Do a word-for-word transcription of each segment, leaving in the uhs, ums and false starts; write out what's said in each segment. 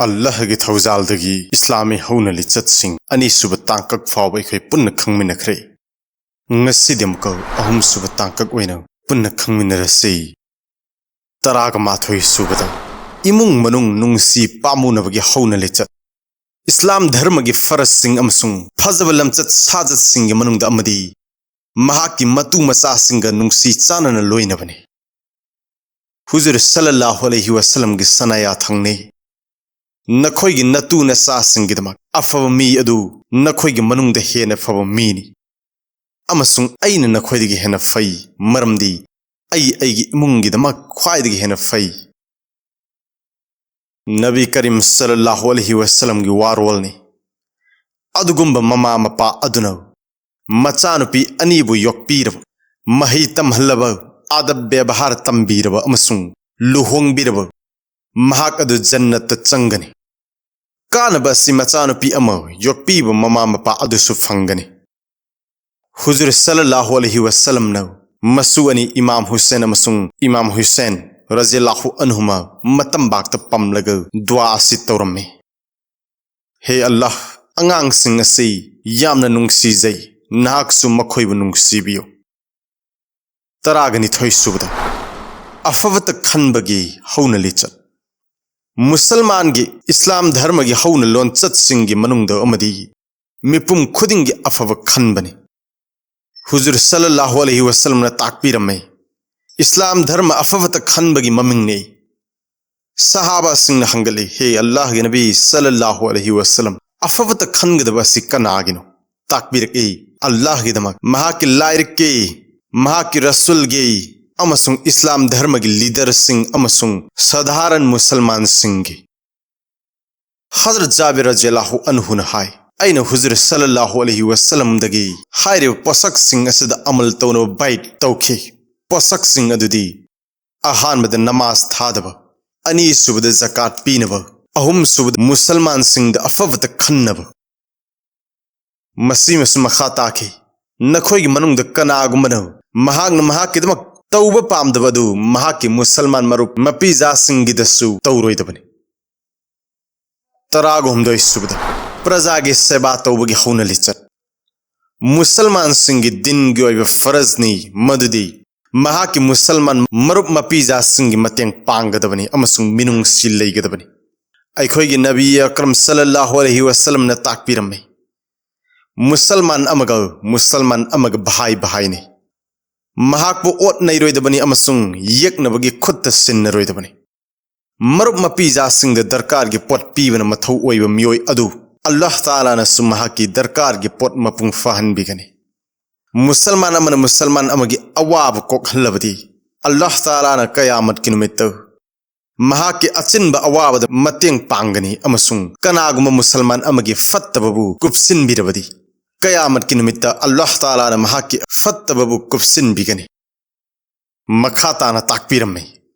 ꯑꯜꯂꯥꯍꯒꯤ ꯊꯧꯖꯥꯜꯗꯒꯤ ꯏꯁꯂꯥꯃꯤ ꯍꯧꯅ ꯂꯤꯆꯠꯁꯤꯡ ꯑꯅꯤꯁꯨꯕ ꯇꯥꯡꯀꯛ ꯐꯥꯎꯕ ꯑꯩꯈꯣꯏ ꯄꯨꯟꯅ ꯈꯪꯃꯤꯟꯅꯈ꯭ꯔꯦ꯫ ꯉꯁꯤꯗꯤ ꯑꯃꯨꯛꯀ ꯑꯍꯨꯝꯁꯨꯕ ꯇꯥꯡꯀꯛ ꯑꯣꯏꯅ ꯄꯨꯟꯅ ꯈꯪꯃꯤꯟꯅꯔꯁꯤ꯫ ꯇꯔꯥꯒ ꯃꯥꯊꯣꯏ ꯁꯨꯕꯗ ꯏꯃꯨꯡ ꯃꯅꯨꯡ ꯅꯨꯡꯁꯤ ꯄꯥꯝꯃꯨꯅꯕꯒꯤ ꯍꯧꯅ ꯂꯤꯆꯠ, ꯏꯁꯂꯥꯝ ꯙꯔꯃꯒꯤ ꯐꯔꯖꯁꯤꯡ ꯑꯃꯁꯨꯡ ꯐꯖꯕ ꯂꯝꯆꯠ ꯁꯥꯖꯠꯁꯤꯡꯒꯤ ꯃꯅꯨꯡꯗ ꯑꯃꯗꯤ ꯃꯍꯥꯛꯀꯤ ꯃꯇꯨ ꯃꯆꯥꯁꯤꯡꯒ ꯅꯨꯡꯁꯤ ꯆꯥꯟꯅꯅ ꯂꯣꯏꯅꯕꯅꯤ꯫ ꯍꯨꯖꯨꯔ ꯁꯜꯂꯜꯂꯥꯍꯨ ꯑꯂꯩꯍꯤ ꯋꯥꯁꯜꯂꯝꯒꯤ ꯁꯅꯥ ꯌꯥꯊꯪꯅꯤ, "ꯅꯈꯣꯏꯒꯤ ꯅꯇꯨ ꯅꯆꯥꯁꯤꯡꯒꯤꯗꯃꯛ ꯑꯐꯕ ꯃꯤ ꯑꯗꯨ ꯅꯈꯣꯏꯒꯤ ꯃꯅꯨꯡꯗ ꯍꯦꯟꯅ ꯐꯕ ꯃꯤꯅꯤ, ꯑꯃꯁꯨꯡ ꯑꯩꯅ ꯅꯈꯣꯏꯗꯒꯤ ꯍꯦꯟꯅ ꯐꯩ, ꯃꯔꯝꯗꯤ ꯑꯩ ꯑꯩꯒꯤ ꯏꯃꯨꯡꯒꯤꯗꯃꯛ ꯈ꯭ꯋꯥꯏꯗꯒꯤ ꯍꯦꯟꯅ ꯐꯩ"꯫ ꯅꯕꯤ ꯀꯔꯤꯝ ꯁꯜꯂꯜꯂꯥꯍꯨ ꯑꯂꯩꯍꯤ ꯋꯥꯁꯜꯂꯝꯒꯤ ꯋꯥꯔꯣꯜꯅꯤ꯫ ꯑꯗꯨꯒꯨꯝꯕ ꯃꯃꯥ ꯃꯄꯥ ꯑꯗꯨꯅ ꯃꯆꯥꯅꯨꯄꯤ ꯑꯅꯤꯕꯨ ꯌꯣꯛꯄꯤꯔꯕ, ꯃꯍꯩ ꯇꯝꯍꯜꯂꯕ, ꯑꯗꯕ ꯕꯦꯕꯍꯥꯔ ꯇꯝꯕꯤꯔꯕ ꯑꯃꯁꯨꯡ ꯂꯨꯍꯣꯡꯕꯤꯔꯕ ꯃꯍꯥꯛ ꯑꯗꯨ ꯖꯟꯅꯠꯇ ꯆꯪꯒꯅꯤ꯫ ꯀꯥꯟꯅꯕ ꯑꯁꯤ ꯃꯆꯥꯅꯨꯄꯤ ꯑꯃ ꯌꯣꯛꯄꯤꯕ ꯃꯃꯥ ꯃꯄꯥ ꯑꯗꯨꯁꯨ ꯐꯪꯒꯅꯤ꯫ ꯍꯨꯖꯨꯔ ꯁꯜꯂꯜꯂꯥꯍꯨ ꯑꯂꯩꯍꯤ ꯋꯥꯁꯜꯂꯝꯅ ꯃꯁꯨ ꯑꯅꯤ ꯏꯃꯥꯝ ꯍꯨꯁꯦꯟ ꯑꯃꯁꯨꯡ ꯏꯃꯥꯝ ꯍꯨꯁꯦꯟ ꯔꯖꯤꯌꯜꯂꯥꯍꯨ ꯑꯟꯍꯨꯃ ꯃꯇꯝꯕꯥꯛꯇ ꯄꯝꯂꯒ ꯗꯨꯋꯥ ꯑꯁꯤ ꯇꯧꯔꯝꯃꯤ: "ꯍꯦ ꯑꯜꯂꯥꯍ, ꯑꯉꯥꯡꯁꯤꯡ ꯑꯁꯤ ꯌꯥꯝꯅ ꯅꯨꯡꯁꯤꯖꯩ, ꯅꯍꯥꯛꯁꯨ ꯃꯈꯣꯏꯕꯨ ꯅꯨꯡꯁꯤꯕꯤꯌꯨ"꯫ ꯇꯔꯥꯒ ꯅꯤꯊꯣꯏ ꯁꯨꯕꯗ ꯑꯐꯕꯇ ꯈꯟꯕꯒꯤ ꯍꯧꯅ ꯂꯤꯆꯠ꯫ ꯃꯨꯁꯜꯃꯥꯟꯒꯤ ꯏꯁꯂꯥꯝ ꯙꯔꯃꯒꯤ ꯍꯧꯅ ꯂꯣꯟꯆꯠꯁꯤꯡꯒꯤ ꯃꯅꯨꯡꯗ ꯑꯃꯗꯤ ꯃꯤꯄꯨꯝ ꯈꯨꯗꯤꯡꯒꯤ ꯑꯐꯕ ꯈꯟꯕꯅꯤ꯫ ꯍꯨꯖꯨꯔ ꯁꯜꯂꯜꯂꯥꯍꯨ ꯑꯂꯩꯍꯤ ꯋꯥꯁꯜꯂꯝꯅ ꯇꯥꯛꯄꯤꯔꯝꯃꯤ, "ꯏꯁꯂꯥꯝ ꯙꯔꯃ ꯑꯐꯕꯇ ꯈꯟꯕꯒꯤ ꯃꯃꯤꯡꯅꯤ"꯫ ꯁꯍꯥꯕꯥꯁꯤꯡꯅ ꯍꯪꯒꯠꯂꯤ, "ꯍꯦ ꯑꯜꯂꯥꯍꯒꯤ ꯅꯕꯤ ꯁꯜꯂꯜꯂꯥꯍꯨ ꯑꯂꯩꯍꯤ ꯋꯥꯁꯜꯂꯝ, ꯑꯐꯕꯇ ꯈꯟꯒꯗꯕ ꯑꯁꯤ ꯀꯅꯥꯒꯤꯅꯣ?" ꯇꯥꯛꯄꯤꯔꯛꯏ, "ꯑꯜꯂꯥꯍꯒꯤꯗꯃꯛ, ꯃꯍꯥꯛꯀꯤ ꯂꯥꯏꯔꯤꯛꯀꯤ, ꯃꯍꯥꯛꯀꯤ ꯔꯁꯨꯜꯒꯤ, ꯑꯃꯁꯨꯡ ꯏꯁꯂꯥꯝ ꯙꯔꯃꯒꯤ ꯂꯤꯗꯔꯁꯤꯡ ꯑꯃꯁꯨꯡ ꯁꯙꯥꯔꯟ ꯃꯨꯁꯜꯃꯥꯟꯁꯤꯡꯒꯤ"꯫ ꯍꯖꯔꯠ ꯖꯥꯕꯤꯔ ꯔꯖꯤꯌꯜꯂꯥꯍꯨ ꯑꯟꯍꯨꯅ ꯍꯥꯏ, "ꯑꯩꯅ ꯍꯨꯖꯨꯔ ꯁꯜꯂꯜꯂꯥꯍꯨ ꯑꯂꯩꯍꯤ ꯋꯥꯁꯜꯂꯝꯗꯒꯤ ꯍꯥꯏꯔꯤꯕ ꯄꯣꯠꯁꯛꯁꯤꯡ ꯑꯁꯤꯗ ꯑꯃꯜ ꯇꯧꯅꯕ ꯕꯥꯏꯠ ꯇꯧꯈꯤ꯫ ꯄꯣꯠꯁꯛꯁꯤꯡ ꯑꯗꯨꯗꯤ ꯑꯍꯥꯟꯕꯗ ꯅꯃꯥꯖ ꯊꯥꯗꯕ, ꯑꯅꯤꯁꯨꯕꯗ ꯖꯀꯥꯠ ꯄꯤꯅꯕ, ꯑꯍꯨꯝꯁꯨꯕꯗ ꯃꯨꯁꯜꯃꯥꯟꯁꯤꯡꯗ ꯑꯐꯕꯇ ꯈꯟꯅꯕ"꯫ ꯃꯁꯤꯃꯁꯨ ꯃꯈꯥ ꯇꯥꯈꯤ, "ꯅꯈꯣꯏꯒꯤ ꯃꯅꯨꯡꯗ ꯀꯅꯥꯒꯨꯝꯕꯅ ꯃꯍꯥꯛꯅ ꯃꯍꯥꯛꯀꯤꯗꯃꯛ ꯇꯧꯕ ꯄꯥꯝꯗꯕ ꯑꯗꯨ ꯃꯍꯥꯛꯀꯤ ꯃꯨꯁꯜꯃꯥꯟ ꯃꯔꯨꯞ ꯃꯄꯤꯖꯥꯁꯤꯡꯒꯤꯗꯁꯨ ꯇꯧꯔꯣꯏꯗꯕꯅꯤ"꯫ ꯇꯔꯥꯒ ꯍꯨꯝꯗꯣꯏ ꯁꯨꯕꯗ, ꯄ꯭ꯔꯖꯥꯒꯤ ꯁꯦꯕꯥ ꯇꯧꯕꯒꯤ ꯍꯧꯅ ꯂꯤꯆꯠ꯫ ꯃꯨꯁꯜꯃꯥꯟꯁꯤꯡꯒꯤ ꯗꯤꯟꯒꯤ ꯑꯣꯏꯕ ꯐꯔꯖꯅꯤ, ꯃꯗꯨꯗꯤ ꯃꯍꯥꯛꯀꯤ ꯃꯨꯁꯜꯃꯥꯟ ꯃꯔꯨꯞ ꯃꯄꯤꯖꯥꯁꯤꯡꯒꯤ ꯃꯇꯦꯡ ꯄꯥꯡꯒꯗꯕꯅꯤ ꯑꯃꯁꯨꯡ ꯃꯤꯅꯨꯡꯁꯤ ꯂꯩꯒꯗꯕꯅꯤ꯫ ꯑꯩꯈꯣꯏꯒꯤ ꯅꯕꯤ ꯑꯀꯔꯝ ꯁꯜꯂꯜꯂꯥꯍꯨ ꯑꯂꯩꯍꯤ ꯋꯁꯜꯂꯝꯅ ꯇꯥꯛꯄꯤꯔꯝꯃꯤ, ꯃꯨꯁꯜꯃꯥꯟ ꯑꯃꯒ ꯃꯨꯁꯜꯃꯥꯟ ꯑꯃꯒ ꯚꯥꯏ ꯚꯥꯏꯅꯤ꯫ ꯃꯍꯥꯛꯄꯨ ꯑꯣꯠ ꯅꯩꯔꯣꯏꯗꯕꯅꯤ ꯑꯃꯁꯨꯡ ꯌꯦꯛꯅꯕꯒꯤ ꯈꯨꯠꯇ ꯁꯤꯟꯅꯔꯣꯏꯗꯕꯅꯤ꯫ ꯃꯔꯨꯞ ꯃꯄꯤꯖꯥꯁꯤꯡꯗ ꯗꯔꯀꯥꯔꯒꯤ ꯄꯣꯠ ꯄꯤꯕꯅ ꯃꯊꯧ ꯑꯣꯏꯕ ꯃꯤꯑꯣꯏ ꯑꯗꯨ ꯑꯜꯂꯥꯍ ꯇꯥꯂꯥꯅꯁꯨ ꯃꯍꯥꯛꯀꯤ ꯗꯔꯀꯥꯔꯒꯤ ꯄꯣꯠ ꯃꯄꯨꯡ ꯐꯥꯍꯟꯕꯤꯒꯅꯤ꯫ ꯃꯨꯁꯜꯃꯥꯟ ꯑꯃꯅ ꯃꯨꯁꯜꯃꯥꯟ ꯑꯃꯒꯤ ꯑꯋꯥꯕ ꯀꯣꯛꯍꯜꯂꯕꯗꯤ ꯑꯜꯂꯥꯍ ꯇꯥꯂꯥꯅ ꯀꯌꯥꯃꯠꯀꯤ ꯅꯨꯃꯤꯠꯇ ꯃꯍꯥꯛꯀꯤ ꯑꯆꯤꯟꯕ ꯑꯋꯥꯕꯗ ꯃꯇꯦꯡ ꯄꯥꯡꯒꯅꯤ, ꯑꯃꯁꯨꯡ ꯀꯅꯥꯒꯨꯝꯕ ꯃꯨꯁꯜꯃꯥꯟ ꯑꯃꯒꯤ ꯐꯠꯇꯕꯕꯨ ꯀꯨꯞꯁꯤꯟꯕꯤꯔꯕꯗꯤ ꯀꯌꯥꯃꯠꯀꯤ ꯅꯨꯃꯤꯠꯇ ꯑꯜꯂꯥꯍ ꯇꯥꯂꯥꯅ ꯃꯍꯥꯛꯀꯤ ꯐꯠꯇꯕꯕꯨ ꯀꯨꯞꯁꯤꯟꯕꯤꯒꯅꯤ꯫ ꯃꯈꯥ ꯇꯥꯅ ꯇꯥꯛꯄꯤꯔꯝꯃꯤ,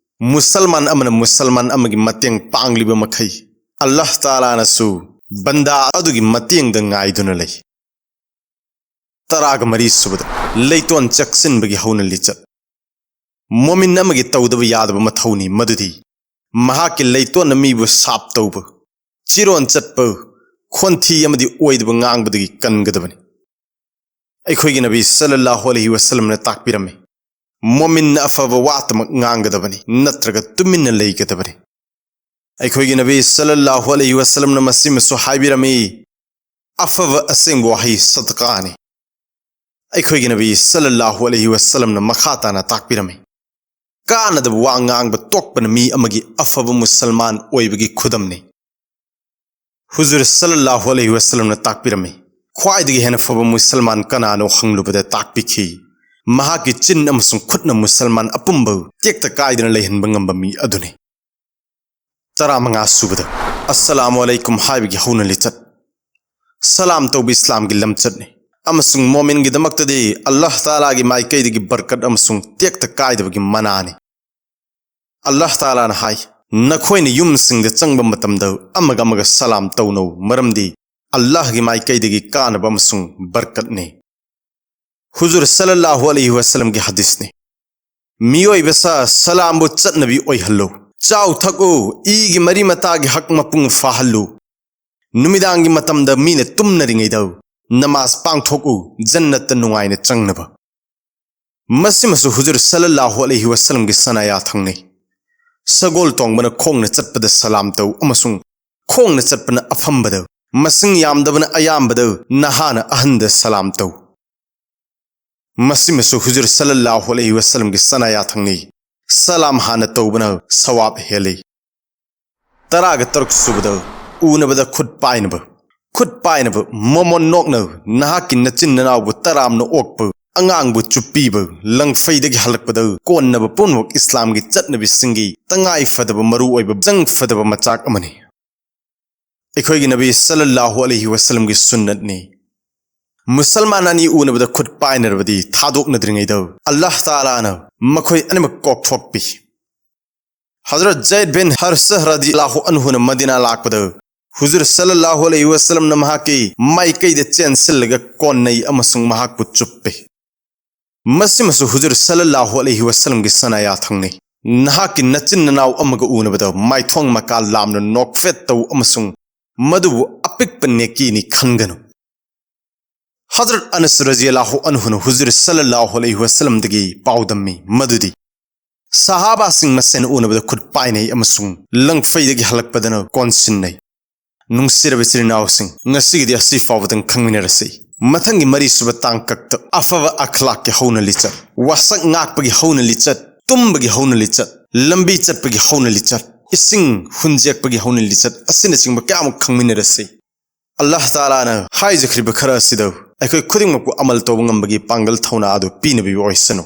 ꯃꯨꯁꯜꯃꯥꯟ ꯑꯃꯅ ꯃꯨꯁꯜꯃꯥꯟ ꯑꯃꯒꯤ ꯃꯇꯦꯡ ꯄꯥꯡꯂꯤꯕ ꯃꯈꯩ ꯑꯜꯂꯥꯍ ꯇꯥꯂꯥꯅꯁꯨ ꯕꯟꯗꯥ ꯑꯗꯨꯒꯤ ꯃꯇꯦꯡꯗ ꯉꯥꯏꯗꯨꯅ ꯂꯩ꯫ ꯇꯔꯥꯒ ꯃꯔꯤ ꯁꯨꯕꯗ, ꯂꯩꯇꯣꯟ ꯆꯦꯛꯁꯤꯟꯕꯒꯤ ꯍꯧꯅ ꯂꯤꯆꯠ꯫ ꯃꯣꯃꯤꯟ ꯑꯃꯒꯤ ꯇꯧꯗꯕ ꯌꯥꯗꯕ ꯃꯊꯧꯅꯤ, ꯃꯗꯨꯗꯤ ꯃꯍꯥꯛꯀꯤ ꯂꯩꯇꯣꯟꯅ ꯃꯤꯕꯨ ꯁꯥꯞ ꯇꯧꯕ, ꯆꯤꯔꯣꯟ ꯆꯠꯄ, ꯈꯣꯟꯊꯤ ꯑꯃꯗꯤ ꯑꯣꯏꯗꯕ ꯉꯥꯡꯕꯗꯒꯤ ꯀꯟꯒꯗꯕꯅꯤ꯫ ꯑꯩꯈꯣꯏꯒꯤ ꯅꯕꯤ ꯁꯜꯂꯜꯂꯥꯍꯨ ꯑꯂꯩꯍꯤ ꯋꯁꯜꯂꯝꯅ ꯇꯥꯛꯄꯤꯔꯝꯃꯤ, ꯃꯣꯃꯤꯟꯅ ꯑꯐꯕ ꯋꯥꯇꯃꯛ ꯉꯥꯡꯒꯗꯕꯅꯤ, ꯅꯠꯇ꯭ꯔꯒ ꯇꯨꯃꯤꯟꯅ ꯂꯩꯒꯗꯕꯅꯤ꯫ ꯑꯩꯈꯣꯏꯒꯤ ꯅꯕꯤ ꯁꯜꯂꯜꯂꯥꯍꯨ ꯑꯂꯩꯍꯤ ꯋꯁꯜꯂꯝꯅ ꯃꯁꯤꯃꯁꯨ ꯍꯥꯏꯕꯤꯔꯝꯃꯤ, ꯑꯐꯕ ꯑꯁꯦꯡꯕ ꯋꯥꯍꯩ ꯁꯗꯀꯥꯅꯤ꯫ ꯑꯩꯈꯣꯏꯒꯤ ꯅꯕꯤ ꯁꯜꯂꯜꯂꯥꯍꯨ ꯑꯂꯩꯍꯤ ꯋꯁꯜꯂꯝꯅ ꯃꯈꯥ ꯇꯥꯅ ꯇꯥꯛꯄꯤꯔꯝꯃꯤ, ꯀꯥꯟꯅꯗꯕ ꯋꯥ ꯉꯥꯡꯕ ꯇꯣꯛꯄꯅ ꯃꯤ ꯑꯃꯒꯤ ꯑꯐꯕ ꯃꯨꯁꯜꯃꯥꯟ ꯑꯣꯏꯕꯒꯤ ꯈꯨꯗꯝꯅꯤ꯫ ꯍꯨꯖꯨꯔ ꯁꯜꯂꯜꯂꯥꯍꯨ ꯑꯂꯩꯍꯤ ꯋꯁꯜꯂꯝꯅ ꯇꯥꯛꯄꯤꯔꯝꯃꯤ, ꯈ꯭ꯋꯥꯏꯗꯒꯤ ꯍꯦꯟꯅ ꯐꯕ ꯃꯨꯁꯜꯃꯥꯟ ꯀꯅꯥꯅꯣ ꯍꯪꯂꯨꯕꯗ ꯇꯥꯛꯄꯤꯈꯤ, ꯃꯍꯥꯛꯀꯤ ꯆꯤꯟ ꯑꯃꯁꯨꯡ ꯈꯨꯠꯅ ꯃꯨꯁꯜꯃꯥꯟ ꯑꯄꯨꯝꯕ ꯇꯦꯛꯇ ꯀꯥꯏꯗꯅ ꯂꯩꯍꯟꯕ ꯉꯝꯕ ꯃꯤ ꯑꯗꯨꯅꯤ꯫ ꯇꯔꯥꯃꯉꯥ ꯁꯨꯕꯗ, ꯑꯁꯁꯂꯥꯃꯨ ꯑꯂꯩꯀꯨꯝ ꯍꯥꯏꯕꯒꯤ ꯍꯧꯅ ꯂꯤꯆꯠ꯫ ꯁꯂꯥꯝ ꯇꯧꯕ ꯏꯁꯂꯥꯝꯒꯤ ꯂꯝꯆꯠꯅꯤ, ꯑꯃꯁꯨꯡ ꯃꯣꯃꯤꯟꯒꯤꯗꯃꯛꯇꯗꯤ ꯑꯜꯂꯥꯍ ꯇꯥꯂꯥꯒꯤ ꯃꯥꯏꯀꯩꯗꯒꯤ ꯕꯔꯀꯠ ꯑꯃꯁꯨꯡ ꯇꯦꯛꯇ ꯀꯥꯏꯗꯕꯒꯤ ꯃꯅꯥꯅꯤ꯫ ꯑꯜꯂꯥꯍ ꯇꯥꯂꯥꯅ ꯍꯥꯏ, ꯅꯈꯣꯏꯅ ꯌꯨꯝꯁꯤꯡꯗ ꯆꯪꯕ ꯃꯇꯝꯗ ꯑꯃꯒ ꯑꯃꯒ ꯁꯂꯥꯝ ꯇꯧꯅꯧ, ꯃꯔꯝꯗꯤ ꯑꯜꯂꯥꯍꯒꯤ ꯃꯥꯏꯀꯩꯗꯒꯤ ꯀꯥꯅꯕ ꯑꯃꯁꯨꯡ ꯕꯔꯀꯠꯅꯤ꯫ ꯍꯨꯖꯨꯔ ꯁꯜꯂꯜꯂꯥꯍꯨ ꯑꯂꯩꯍꯤ ꯋꯁꯜꯂꯝꯒꯤ ꯍꯗꯤꯁꯅꯤ, ꯃꯤꯑꯣꯏꯕ ꯁꯥ ꯁꯂꯥꯝꯕꯨ ꯆꯠꯅꯕꯤ ꯑꯣꯏꯍꯜꯂꯨ, ꯆꯥꯎ ꯊꯛꯎ, ꯏꯒꯤ ꯃꯔꯤ ꯃꯇꯥꯒꯤ ꯍꯛ ꯃꯄꯨꯡ ꯐꯥꯍꯜꯂꯨ, ꯅꯨꯃꯤꯗꯥꯡꯒꯤ ꯃꯇꯝꯗ ꯃꯤꯅ ꯇꯨꯝꯅꯔꯤꯉꯩꯗ ꯅꯃꯥꯖ ꯄꯥꯡꯊꯣꯛꯎ, ꯖꯟꯅꯠꯇ ꯅꯨꯡꯉꯥꯏꯅ ꯆꯪꯅꯕ꯫ ꯃꯁꯤꯃꯁꯨ ꯍꯨꯖꯨꯔ ꯁꯜꯂꯜꯂꯥꯍꯨ ꯑꯂꯩꯍꯤ ꯋꯁꯜꯂꯝꯒꯤ ꯁꯅꯥ ꯌꯥꯊꯪꯅꯤ꯫ ꯁꯒꯣꯜ ꯇꯣꯡꯕꯅ ꯈꯣꯡꯅ ꯆꯠꯄꯗ ꯁꯂꯥꯝ ꯇꯧ ꯑꯃꯁꯨꯡ ꯈꯣꯡꯅ ꯆꯠꯄꯅ ꯑꯐꯝꯕꯗ, ꯃꯁꯤꯡ ꯌꯥꯝꯗꯕꯅ ꯑꯌꯥꯝꯕꯗ, ꯅꯍꯥꯅ ꯑꯍꯟꯗ ꯁꯂꯥꯝ ꯇꯧ꯫ ꯃꯁꯤꯃꯁꯨ ꯍꯨꯖꯨꯔ ꯁꯜꯂꯜꯂꯥꯍꯨ ꯑꯂꯩꯍꯤ ꯋꯁꯜꯂꯝꯒꯤ ꯁꯅꯥ ꯌꯥꯊꯪꯅꯤ꯫ ꯁꯂꯥꯝ ꯍꯥꯟꯅ ꯇꯧꯕꯅ ꯁꯋꯥꯕ ꯍꯦꯜꯂꯤ꯫ ꯇꯔꯥꯒ ꯇꯔꯨꯛ ꯁꯨꯕꯗ ꯎꯅꯕꯗ ꯈꯨꯠ ꯄꯥꯏꯅꯕ꯫ ꯈꯨꯠ ꯄꯥꯏꯅꯕ, ꯃꯃꯣꯟ ꯅꯣꯛꯅ, ꯅꯍꯥꯛꯀꯤ ꯅꯆꯤꯟ ꯅꯅꯥꯎꯕꯨ ꯇꯔꯥꯝꯅ ꯑꯣꯛꯄ, ꯑꯉꯥꯡꯕꯨ ꯆꯨꯞꯄꯤꯕ, ꯂꯪꯐꯩꯗꯒꯤ ꯍꯜꯂꯛꯄꯗ ꯀꯣꯟꯅꯕ ꯄꯨꯝꯅꯃꯛ ꯏꯁꯂꯥꯝꯒꯤ ꯆꯠꯅꯕꯤꯁꯤꯡꯒꯤ ꯇꯉꯥꯏ ꯐꯗꯕ ꯃꯔꯨ ꯑꯣꯏꯕ ꯖꯪ ꯐꯗꯕ ꯃꯆꯥꯛ ꯑꯃꯅꯤ꯫ ꯑꯩꯈꯣꯏꯒꯤ ꯅꯕꯤ ꯁꯜꯂꯜꯂꯥꯍꯨ ꯑꯂꯩꯍꯤ ꯋꯁꯜꯂꯝꯒꯤ ꯁꯨꯟꯅꯠꯅꯤ꯫ ꯃꯨꯁꯜꯃꯥꯟ ꯑꯅꯤ ꯎꯅꯕꯗ ꯈꯨꯠ ꯄꯥꯏꯅꯔꯕꯗꯤ ꯊꯥꯗꯣꯛꯅꯗ꯭ꯔꯤꯉꯩꯗ ꯑꯜꯂꯥꯍ ꯇꯥꯂꯥꯅ ꯃꯈꯣꯏ ꯑꯅꯤꯃꯛ ꯀꯣꯛꯊꯣꯛꯄꯤ꯫ ꯍꯖꯔꯠ ꯖꯩꯗ ꯕꯤꯟ ꯍꯥꯔꯁꯥ ꯔꯗꯤꯌꯜꯂꯥꯍꯨ ꯑꯟꯍꯨꯅ ꯃꯗꯤꯅꯥ ꯂꯥꯛꯄꯗ ꯍꯨꯖꯨꯔ ꯁꯜꯂꯜꯂꯥꯍꯨ ꯑꯂꯩꯍꯤ ꯋꯁꯜꯂꯝꯅ ꯃꯍꯥꯛꯀꯤ ꯃꯥꯏꯀꯩꯗ ꯆꯦꯟꯁꯤꯜꯂꯒ ꯀꯣꯟꯅꯩ ꯑꯃꯁꯨꯡ ꯃꯍꯥꯛꯄꯨ ꯆꯨꯞꯄꯤ꯫ ꯃꯁꯤꯃꯁꯨ ꯍꯨꯖꯨꯔ ꯁꯜꯂꯜꯂꯥꯍꯨ ꯑꯂꯩꯍꯤ ꯋꯁꯜꯂꯝꯒꯤ ꯁꯅꯥ ꯌꯥꯊꯪꯅꯤ꯫ ꯅꯍꯥꯛꯀꯤ ꯅꯆꯤꯟ ꯅꯅꯥꯎ ꯑꯃꯒ ꯎꯅꯕꯗ ꯃꯥꯏꯊꯣꯡ ꯃꯀꯥ ꯂꯥꯝꯅ ꯅꯣꯛꯐꯦꯠ ꯇꯧ ꯑꯃꯁꯨꯡ ꯃꯗꯨꯕꯨ ꯑꯄꯤꯛꯄ ꯅꯦꯀꯤꯅꯤ ꯈꯟꯒꯅꯨ꯫ ꯍꯖꯔꯠ ꯑꯅꯁ ꯔꯖꯤꯌꯜꯂꯥꯍꯨ ꯑꯟꯍꯨꯅ ꯍꯨꯖꯨꯔ ꯁꯜꯂꯜꯂꯥꯍꯨ ꯑꯂꯩꯍꯤ ꯋꯁꯜꯂꯝꯗꯒꯤ ꯄꯥꯎꯗꯝꯃꯤ ꯃꯗꯨꯗꯤ ꯁꯍꯥꯕꯥꯁꯤꯡ ꯃꯁꯦꯟ ꯎꯅꯕꯗ ꯈꯨꯠ ꯄꯥꯏꯅꯩ ꯑꯃꯁꯨꯡ ꯂꯪꯐꯩꯗꯒꯤ ꯍꯜꯂꯛꯄꯗꯅ ꯀꯣꯟꯁꯤꯟꯅꯩ꯫ ꯅꯨꯡꯁꯤꯔꯕ ꯏꯆꯤꯜ ꯏꯅꯥꯎꯁꯤꯡ, ꯉꯁꯤꯒꯤꯗꯤ ꯑꯁꯤ ꯐꯥꯎꯕꯗꯪ ꯈꯪꯃꯤꯟꯅꯔꯁꯤ꯫ ꯃꯊꯪꯒꯤ ꯃꯔꯤ ꯁꯨꯕ ꯇꯥꯡꯀꯛꯇ ꯑꯐꯕ ꯑꯈ꯭ꯂꯥꯛꯀꯤ ꯍꯧꯅ ꯂꯤꯆꯠ, ꯋꯥꯁꯛ ꯉꯥꯛꯄꯒꯤ ꯍꯧꯅ ꯂꯤꯆꯠ, ꯇꯨꯝꯕꯒꯤ ꯍꯧꯅ ꯂꯤꯆꯠ, ꯂꯝꯕꯤ ꯆꯠꯄꯒꯤ ꯍꯧꯅ ꯂꯤꯆꯠ, ꯏꯁꯤꯡ ꯍꯨꯟꯖꯦꯛꯄꯒꯤ ꯍꯧꯅ ꯂꯤꯆꯠ ꯑꯁꯤꯅꯆꯤꯡꯕ ꯀꯌꯥ ꯑꯃ ꯈꯪꯃꯤꯟꯅꯔꯁꯤ꯫ ꯑꯜꯂꯥꯍ ꯇꯥꯂꯥꯅ ꯍꯥꯏꯖꯈ꯭ꯔꯤꯕ ꯈꯔ ꯑꯁꯤꯗ ꯑꯩꯈꯣꯏ ꯈꯨꯗꯤꯡꯃꯛꯄꯨ ꯑꯃꯜ ꯇꯧꯕ ꯉꯝꯕꯒꯤ ꯄꯥꯡꯒꯜ ꯊꯧꯅꯥ ꯑꯗꯨ ꯄꯤꯅꯕꯤꯕ ꯑꯣꯏꯁꯅꯨ꯫